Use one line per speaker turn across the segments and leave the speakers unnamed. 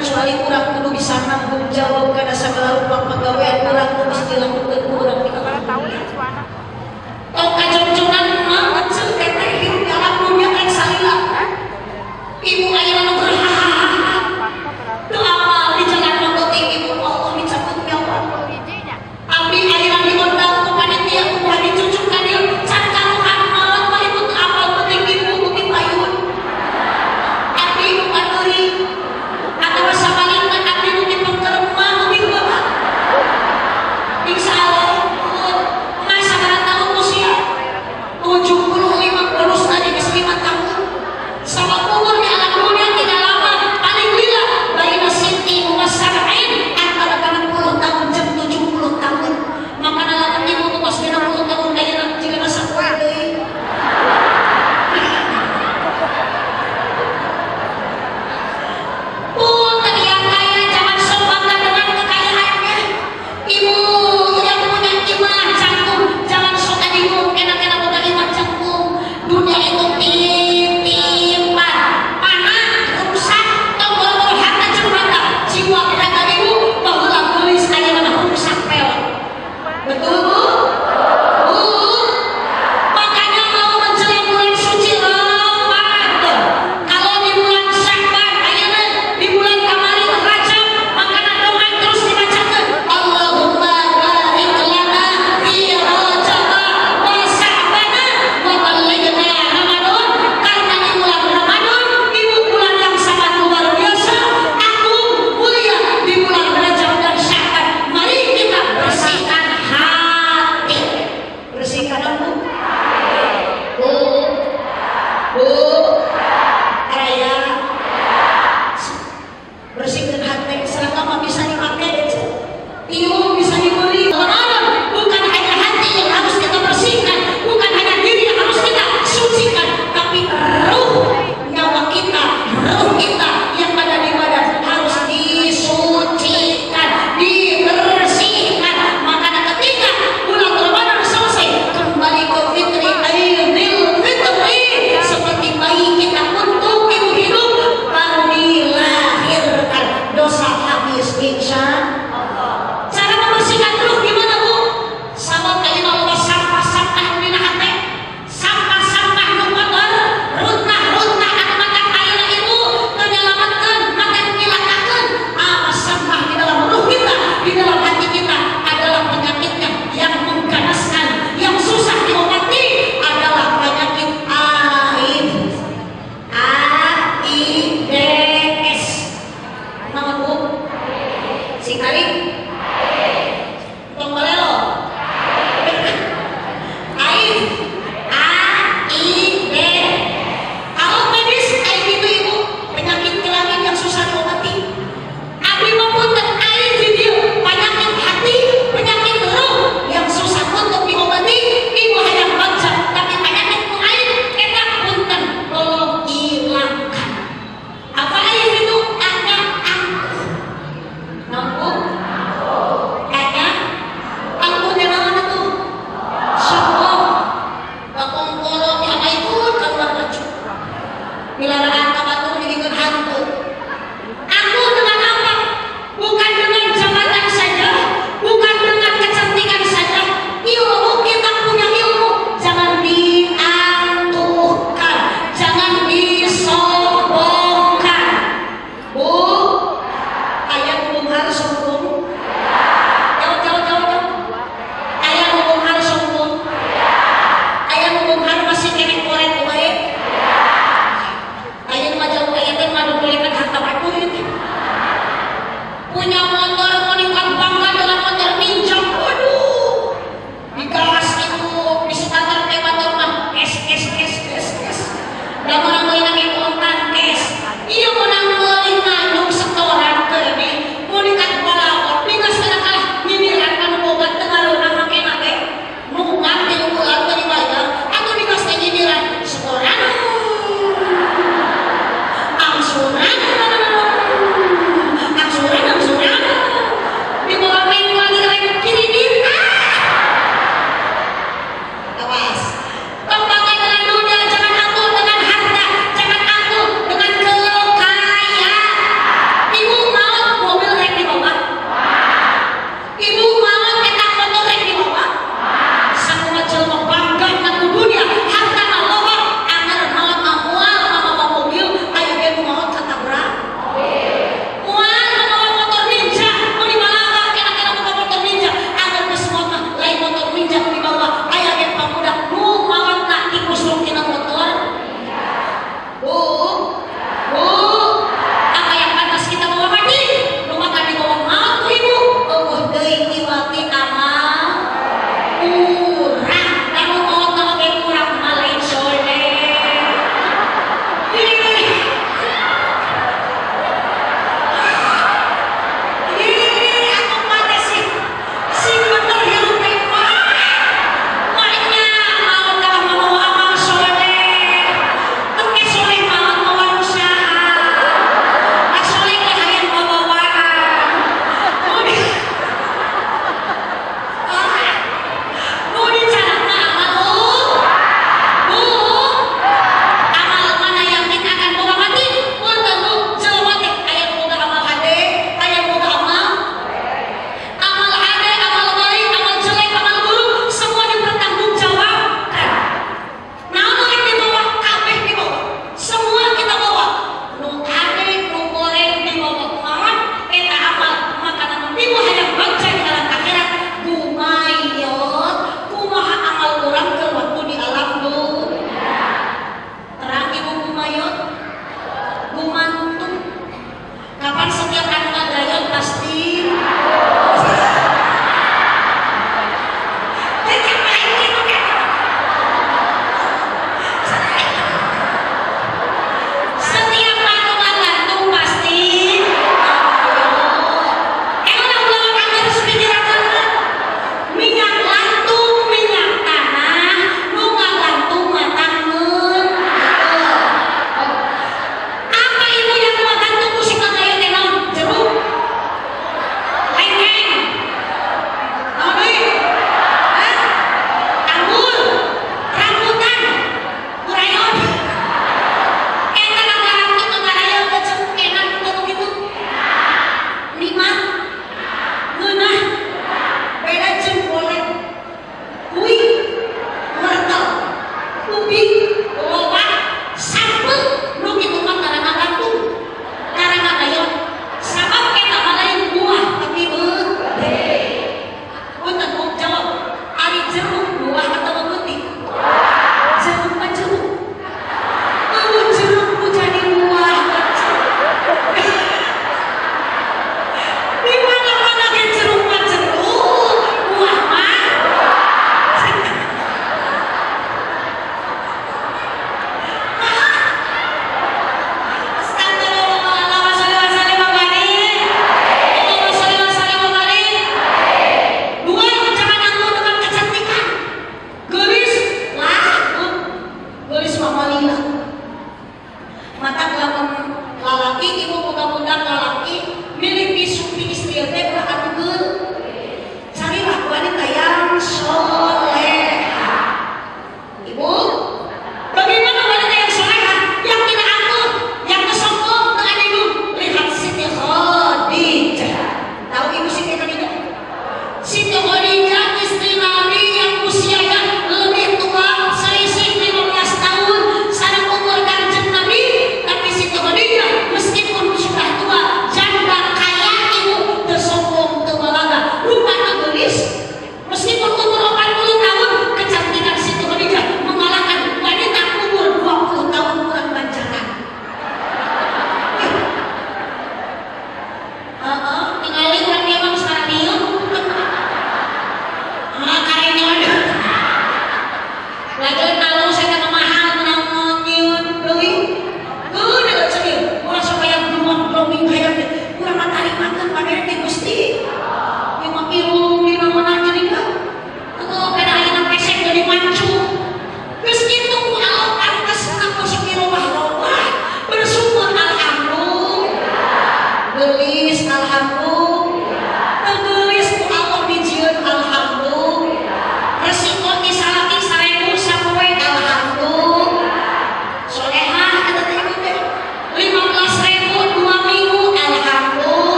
Kecuali urang kudu bisa nanggung jawab kana segala rupa pagawean urang nu geus dilakukeun ku urang di alam dunia. Tong kajongjongan mah ceuk teteh, hirup di alam dunia rek salila. Ibu ayeuna nu keur hahaha. Teu apal di jalan mah penting ibu Allah dicabut nyawa. Abdi ayeuna diundang ku panitia ku hadi cucu ka dieu, can karuhan maot mah ibu teu apal penting ibu nu ti payun. Abdi nu pandeuri atawa sabalikna abdi nu ti pengkerem mah nu ti heula. Insya Allah, masa sabaraha tahun usia? 75 bonus tadi geus 5 tahun. Sama umur di alam dunia tidak lama, paling lila baina sittin wa sab'in, antara 60 tahun jeung 70 tahun. Makana lamun ibu nu tos 60 tahun ayeuna jiga sapoe deui. Punten, yang kaya jangan sok bangga dengan kekayaannya. Ibu yang punya imah canggung, jangan sok adigung enak-enak boga imah canggung. Dunia itu titipan, panah, rusak, tong boro-boro harta jeung banda, jiwa raga ibu baheula geulis ayeuna mah rusak peot. Betul, Bu? Bu? Makanya mau menjelang bulan suci Ramadan. Kalau di bulan Sya'ban ayeuna, di bulan kamari Rajab, makana doa terus dibacakeun. Allahumma barik lana fi Rajab wa Sya'bana wa ballighna Ramadan. Karena di bulan Ramadan ibu bulan yang sangat luar biasa, agung, mulia di bulan Rajab dan Sya'ban. Mari kita bersihkan hati. Bersihkan apa? Bu, Bu, raya, bersihkan hati. Seragam mah bisa dipakai, tiung bisa dibeli. Ramadan bukan hanya hati yang harus kita bersihkan, bukan hanya diri yang harus kita sucikan, tapi ruh nyawa kita, ruh kita yang ada di badan harus disucikan, dibersihkan. Makanya ketika bulan Ramadan selesai, kembali ke fitri Idul Fitri seperti bayi kita untuk ibu hidup baru dilahirkan, dosa habis, insya Allah. Cara membersihkan ruh gimana, Bu? Sama kayak loba sampah-sampah dina hate, sampah-sampah nu kotor, runtah-runtah anu matak ayeuna ibu teu nyalametkeun, matak nyilakakeun. Apa sampah di dalam ruh kita, di dalam hati kita adalah penyakitnya yang mengganaskan, yang susah diobati adalah penyakit AIDS. AIDS. Nama, Bu? Singkali? Tong balelo. AIDS. A I D. Kalau medis AIDS itu, Ibu, penyakit kelamin yang susah diobati. Abdi mah punten, AIDS di dieu penyakit hati, penyakit ruh yang susah untuk diobati. Ibu hanya baca, tapi penyakit nu AIDS eta punten tolong hilangkan. Apa AIDS itu? Ada angkuh. Naon, Bu? Ada angkuhnya naon itu? Sombong. Bakongkolo yang itu keluar baju. Pilaraan ka batur dijadikeun hantu. Angkuh dengan apa? Bukan dengan jabatan saja, bukan dengan kecantikan saja. Ilmu, kita punya ilmu, jangan diangkuhkan, jangan disombongkan. Bu, aya nu beunghar sombong? Jawab, jawab, jawab, jawab. Aya nu beunghar sombong? Aya nu beunghar masih keneh koret wae? Aya.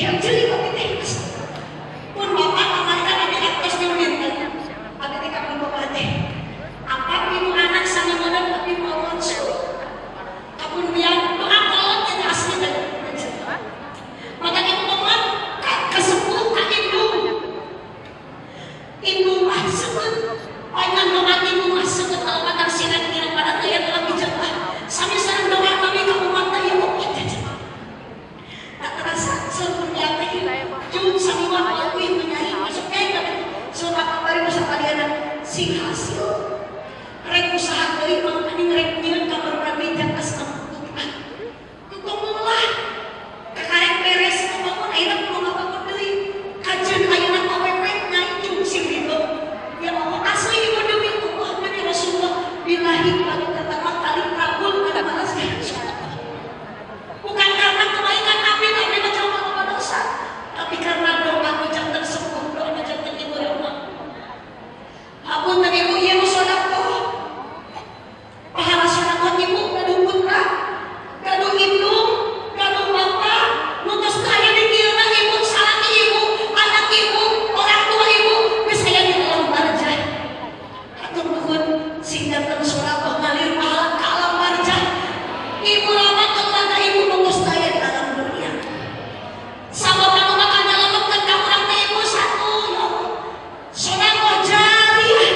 Jengkel jeli abdi teh. Pun bapak kamari abdi atos nyuwun. Abdi teh ka pun bapak teh. Apa ibu anak sama modal abdi mau konsul. Kapun biang doa kolot teh asli teh. Maka ibu ngomong kesepuh ka indung. Indung mah sebut panjang doa ibu mah sebut alamat sirat kira pada tayang lagi jemaah. Sami sareng doa kami ka umat teh ya Allah. Tak terasa sempurna teh. Jun sami mah kuih menyahi masuk kayak surat kamari masa kalian sing hasil. Rek usaha deui mah aning rek nyieun ka berbagai atas putra. Entong meulah kakarek beres ngabangun ayeuna kudu ngabangun deui. Kajeun ayeuna awewe nyai sing ridho. Ya Allah asli ibu demi Allah demi Rasulullah billahi kali pertama kali rabul kada balas. Bukan karena kebaikan abdi abdi macam apa dosa, tapi karena doa jantan sepuh, doa jantan ibu rumah. Hapunten ibu ieu nu sedekah. Pahala sedekah ibu gaduh putra, gaduh indung, gaduh bapak, nu tos aya di dieu ibu salaki ibu, anak ibu, orang tua ibu geus aya di alam barzah. Hatur nuhun sing janten sedekah ngalir pahala ka alam barzah. Ibu lama keluarga ibu nu geus aya di alam dunia. Sabab anu bakal nyalametkeun ka urang teh ibu satu ya Allah. Sedekah jariah,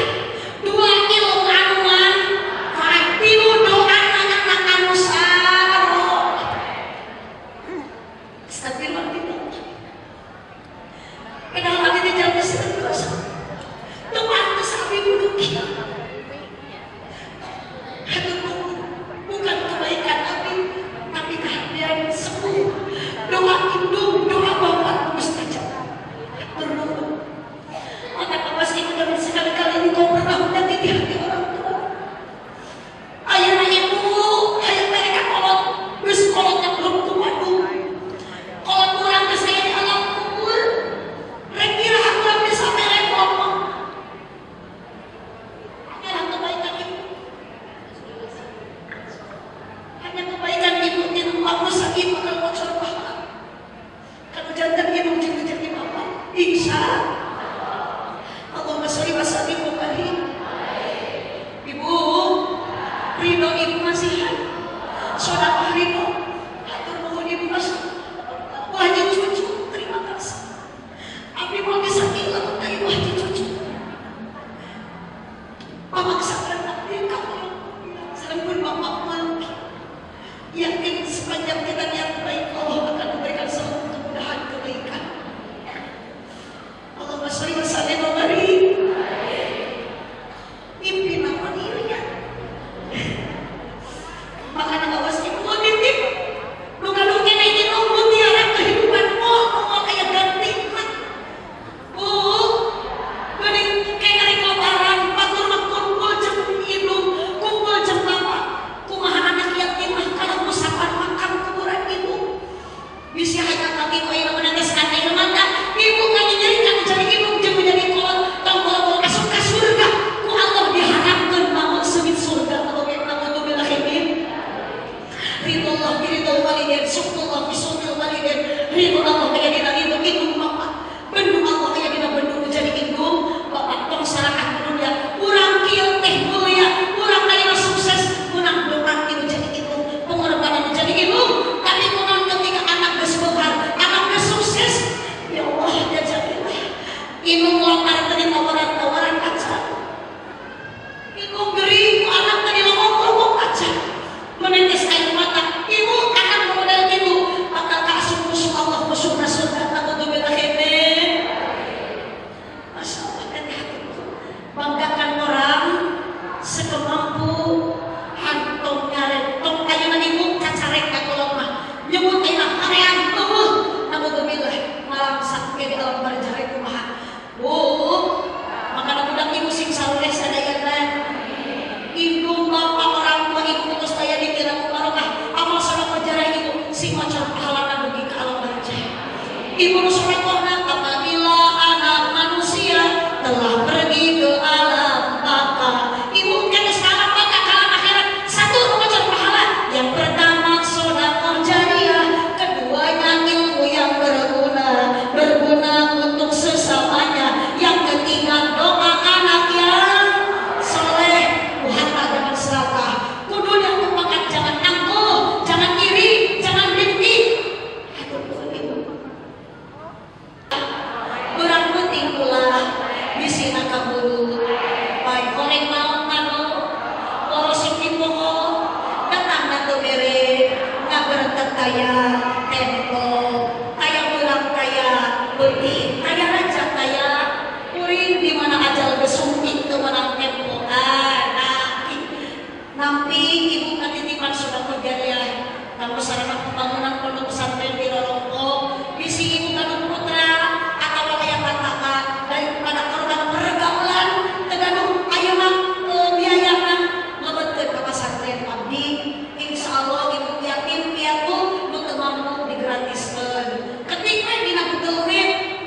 dua ilmu anu manfaat, tilu doa anak anu saro. Astagfirullah. Padahal abdi teh jalmi seueur dosa. Teu pantes abdi kudu kieu. Hatur nuhun, bukan kebaikan abdi, tapi kehadiran sepuh. Doa indung, doa bapak mustajab. Hatur nuhun. Maka awas ibu jangan sekali-kali engkau pernah menyakiti hati orang tua. Ayana ibu, hayang mereka kolot, geus kolotnya belum kumadu. Kolot urang geus aya di alam kubur. Rek iraha urang bisa mere ngomong. Hanyalah kebaikan ibu. Hanya kebaikan ibu tinu manusia ibu kalau bocor pahala. Kalau jantan ibu jeung jadi bapak, insya Allahumma sholli wa sallim wa barik. Ibu, ridho ibu masihan. Sedekah ridho. Hatur nuhun ibu mas. Wahji cucu, terima kasih. Abdi mau bisa lamun ka ibu wahji cucu. Pamaksakan abdi ka sareng pun bapak mangki. Yakin sepanjang kita niat baik Allah akan memberikan selalu kemudahan kebaikan. Allahumma sholli wa sallim wa barik. Mimpi naon ieu nya? Makana awas ibu nitip. Nu gaduh keneh indung mutiara kehidupan moal aya gantina. Bu, geuning keneh lebaran batur mah kumpul jeung indung, kumpul jeung bapak. Kumaha anak yatim mah kalau musapan makam kuburan ibu. Bisi hayang kaki ku ayeuna meneteskan air mata, ibu kanyeri jadi indung jeung menjadi kolot tong boro-boro asup ka surga. Ku Allah diharapkeun bangun seungit surga kalau naudzubillah min. Ridho Allah ridho walidain, syukrullah fi syukril walidain. Ridho Allah aya dina ridho indung bapak. Bendung Allah aya dina bendung jadi indung bapak tong sarakah dunia. Urang kieu teh mulia, urang ayeuna sukses, urang doa ieu jadi indung, pengorbanan jadi indung. Tapi kunaon ketika anak geus beunghar, anak geus sukses, ya Allah ya jadilah. Indung lontar tadi tawaran-tawaran aja. Indung gering anak tadi ngomong-ngomong aja. Menetes air mata. Ibu anak model ibu bakal kaasup musuh Allah musuh surga naudzubillah min. Masya Allah dan hatiku. Banggakan orang sekemampu hantong nyarek tong ayeuna ibu cacarek ka kolot mah. Nyebut ayeuna harean eueuh naudzubillah malam sakit di alam barzah kumaha. Bu, makana budak ibu sing saleh sadayana. Indung bapak orang tua ibu putus daya dikira ku barokah amal sedekah jarah ibu sing maca pahalana dugi ka alam barzah. Ibu nu sedekahna apabila anak manusia telah pergi ke alam baka. Ibu geus ka alam baka ka alam akhirat satu nu maca pahala. Yang pertama sedekah jariah, keduanya ilmu yang berguna. sina kaburu. Baik goreng naon kanu boros sing pokok datang na teu bere ngaberentet kaya tempo kaya ulang kaya beuti kaya raja kaya kuring di mana ajal gesungking teu meunang tempo. Ah, nampi ibu katitipan sedekah jariah kanggo sarana pembangunan pondok pesantren di Rorongko bisi ibu kandung putra atau kaya kakak daripada korban pergaulan tegaduh ayeuna biayana ngebetkeun ka pesantren abdi insyaallah ibu yatim piatu nu teu mampu digratiskeun ketik we dina Google Meet.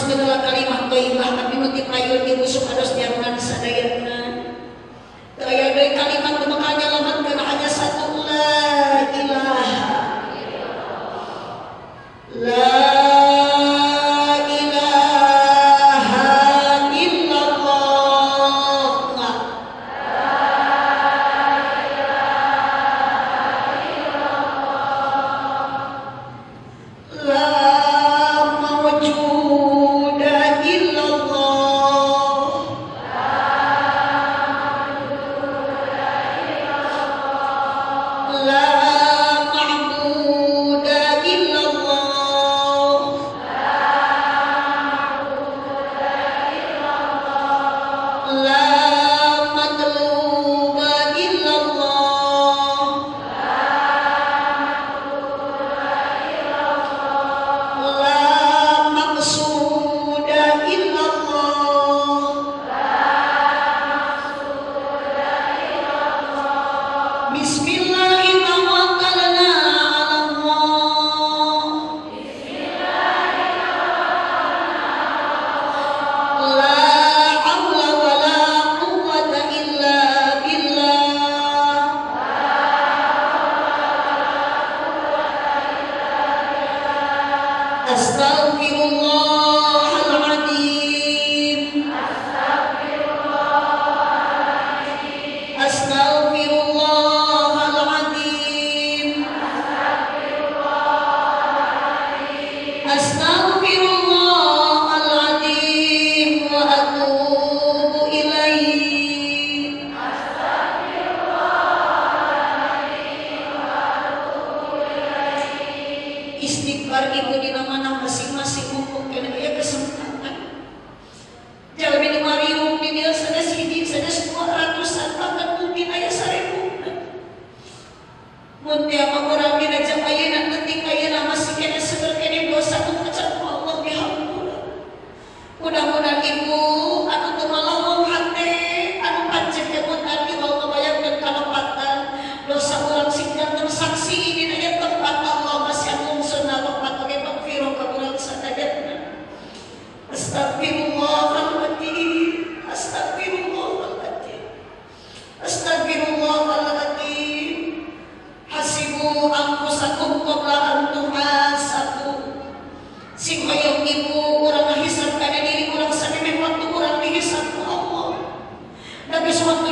Lepaskeun kalimah thayyibah abdi nu ti payun ibu supados nyarunan sadayana. Teu aya deui kalimat nu bakal nyalametkeun hanya satu, la ilaha la ilaha illallah. La mawjuda illallah. La ma'buda illallah. La matluba illallah. La maqsuda illallah. Bismillahirrahmanirrahim. Tawakkalna 'ala Allah. La haula wala quwwata illa billah. Astaghfirullahaladzim. Astaghfirullahaladzim. Astaghfirullahaladzim wa atubu ilaih. Istighfar ibu dina mana masing-masing mumpung kena aya kesempatan. Jalmi nu mariung di dieu sanes hiji sanes 200-an bahkan mungkin aya 1000. Mun tiap urang dina jam ayeuna detik ayeuna masih kena seueur kene dosa nu kacan ku Allah dihampura. Mudah-mudahan ibu anu teu malawong hate anu pancet kemutan ieu ngabayangkeun kalepatan dosa urang sing janten saksi dina ieu tempat Allah masih anu rahmat oge magfirah ka urang sadayana. Astagfirullahaladzim. Astagfirullahaladzim. Astagfirullahaladzim. Hasibu anfusakum qabla an tuhasabu. Sing hoyong ibu urang ngahisab kana diri urang samemeh waktu urang dihisab ku Allah. Tapi sewaktu